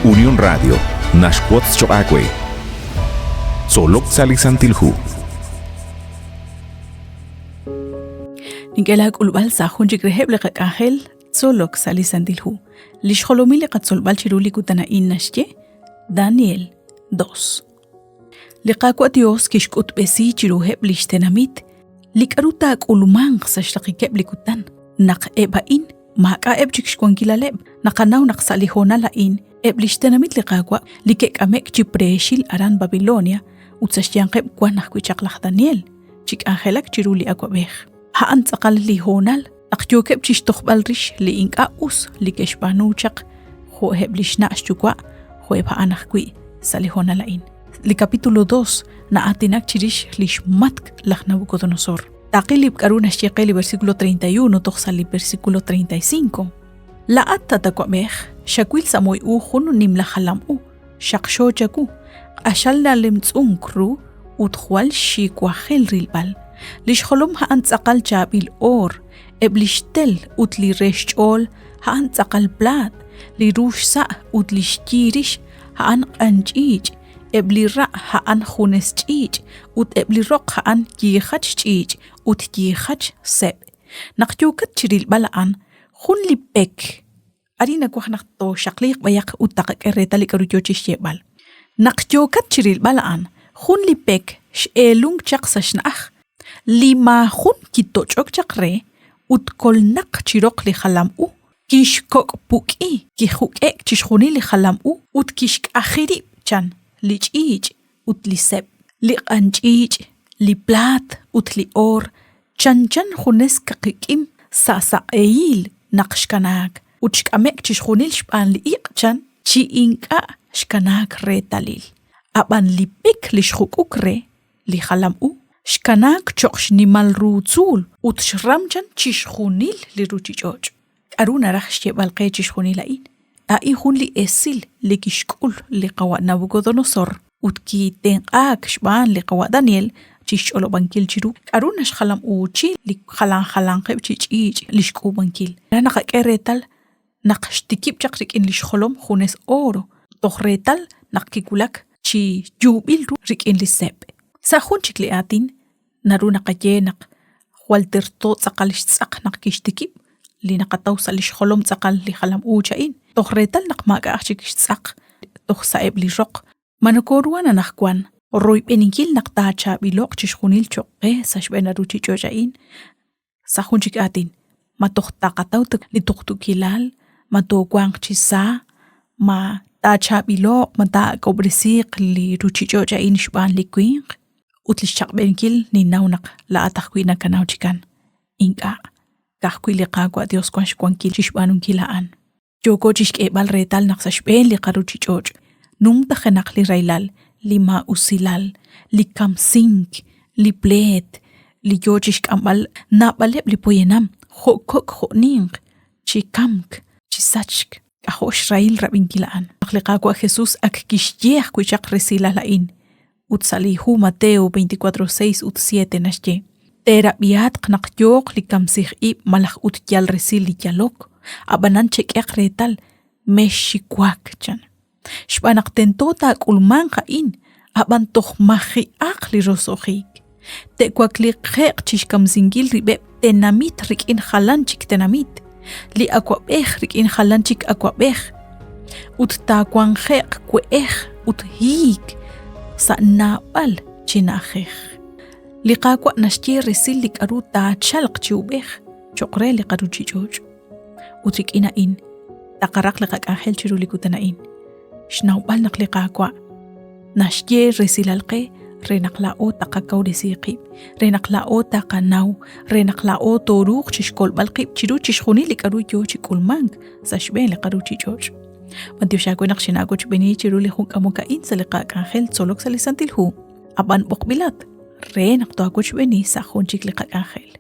Unión Radio naxwotz choq' aawe. Tzolok sa' li Santil Hu. Nink'e laak'ulb'al sa' jun chik reheb' li qak'anjel Tzolok sa' li Santil Hu. Li xjolomil li qatzolb'al chiru li kutan a'in naxye Daniel 2. Li Qaawa' Dios kixk'utb'esi chiruheb' lix tenamit li k'aru taak'ulmanq sa' xraqikeb' li kutan naq eb' a'in maak'a'eb' chik xwankilaleb'. Naqanaw naq sa' li hoonal a'in eb' lix tenamit li Qaawa' li ke'k'ame'k chi preexil aran Babilonia ut sa' xyanqeb' wan ajwi' chaq laj Daniel chi k'anjelak chiru li awab'ej. A'an tz'aqal li hoonal naq yookeb' chi xtojb'al rix li ink'a' us li ke'xb'aanu chaq jo'eb' li xna' xyuwa' jo'eb' a'an ajwi' sa' li hoonal a'in. Li capítulo 2 na'aatinak chirix li xmatk' laj Nabucodonosor. Taqil li k'aru naxye qe li versículo 31 toj sa' li versículo 35. Laa'at, at awab'ej, xawil sa' moy u jun nimla jalam u, xaqxo chawu, q'axal nalemtz'unk ru ut jwal xiwajel rilb'al. Li xjolom a'an tz'aqal chaab'il oor, eb' li xtel ut li re xch'ool a'an tz'aqal plaat, li ru xsa' ut li xyi rix a'an q'anch'iich', eb' li ra' a'an junes ch'iich' ut eb' li roq a'an yiijach ch'iich' ut yiijach seb'. Naq yookat chi rilb'al a'an, jun li pek Arin nawaj naq tooxaqliiq b'ayaq ut taqak'e reetal li k'aru yoo chixyeeb'al. Naq yookat chirilb'al a'an, jun li pek x'eelunk chaq sa' xna'aj, li maajun kitoch'ok chaq re ut kolnaq chi roq li jalam u, kixkok'puk'i, kijuk'e'k chixjunil li jalam u ut kixk'aji rib' chan li ch'iich' ut li seb', li q'anch'iich', li plaat ut li oor chanchan junes kaqi k'im sa' saq'ehil naq xkanaak ut xk'ame'k chixjunil xb'aan li iq' chan chi ink'a' xkanaak reetalil. Ab'an li pek li xjuk'uk re li jalam u xkanaak cho'q xnimal ru tzuul ut xram chan chixjunil li ruuchich'och'. K'aru naraj xyeeb'al qe chixjunil a'in? A'in jun li esil li kixk'ul li qawa' Nabucodonosor ut kitenq'aak xb'aan li qawa' Daniel chi xch'olob'ankil chiru k'aru naxjalam'uuchi li jalan jalanqeb' chi ch'iich' li xk'uub'ankil. Re naqak'e reetal naq xtikib' chaq rik'in li xjolom junes oro toj reetal naq kiwulak chi yuub'il ru rik'in li seb'. Sa' jun chik li aatin, Naru naqaye naq jwal terto tz'aqal xtz'aq naq kixtikib' li naqataw sa' li xjolom tz'aqal li jalam-uuch a'in, toj reetal naq maak'a'aq chik xtz'aq toj sa'eb' li roq. Ma nokoruhan anaqwan royb'eninkil naq taachaab'ilo'q chixjunil cho'q qe sa' xb'een a ruuchich'och' a'in? Sa' jun chik aatin, ma toj taqataw ta li tuqtuukilal, ma toowanq chi sa, ma taachaab'ilo'q, ma taa'ak'ob'resiiq li ruuchich'och' a'in xb'aan li winq? Ut li xchaq'b'enkil ninnaw naq laa'at ajwi' nakanaw chikan. Ink'a', ka'ajwi' li Qaawa' Dios wan xwankil chixb'aanunkil a'an. Yooko chixk'eeb'al reetal naq sa' xb'een li qaruchich'och' numtajenaq li rahilal, li maa'usilal, li kamsink, li pleet, li yoo chixk'amb'al naab'aleb' li poyanam, jo' kok' jo' ninq, chi kamk, chi sachk. K'ajo' xrahil rab'inkil a'an. Naq li Qaawa' Jesus ak kixye ajwi' chaq resilal a'in, Ut sa' li hu Mateo 24, 6 ut 7 naxye, Teerab'ihatq naq yooq li kamsij ib' malaj ut yal resil li yalok, ab'anan chek'ehaq reetal, mexxiwak, chan. Xb'aan naq tento taak'ulmanq a'in, ab'an toj maji'aq li roso'jik. Te'wakliqje'q chi xkamsinkil rib'eb' tenamit rik'in jalan chik tenamit, li awab'ej rik'in jalan chik awab'ej, ut taawanje'q we'ej ut hiik sa' naab'al chi na'ajej. Li Qaawa' naxye resil li k'aru taachalq chi ub'ej cho'q re li qaruuchich'och'. Ut rik'in a'in, taqaraq li qak'anjel chiru li kutan a'in. Xnawb'al naq li Qaawa' naxye resilal qe re naq laa'o taqakawresi qib', re naq laa'o taqanaw, re naq laa'o tooruuq chixkolb'al qib' chiru chixjunil li k'aru yoo chi k'ulmank sa' xb'een li qaruchich'och'. B'antiox aawe naq xinaawochb'eeni chiru li jun k'amok a'in sa' li qak'anjel tzolok sa' li Santil Hu. Ab'an b'oqb'ilat re naq toowochb'eeni sa' jun chik li qak'anjel.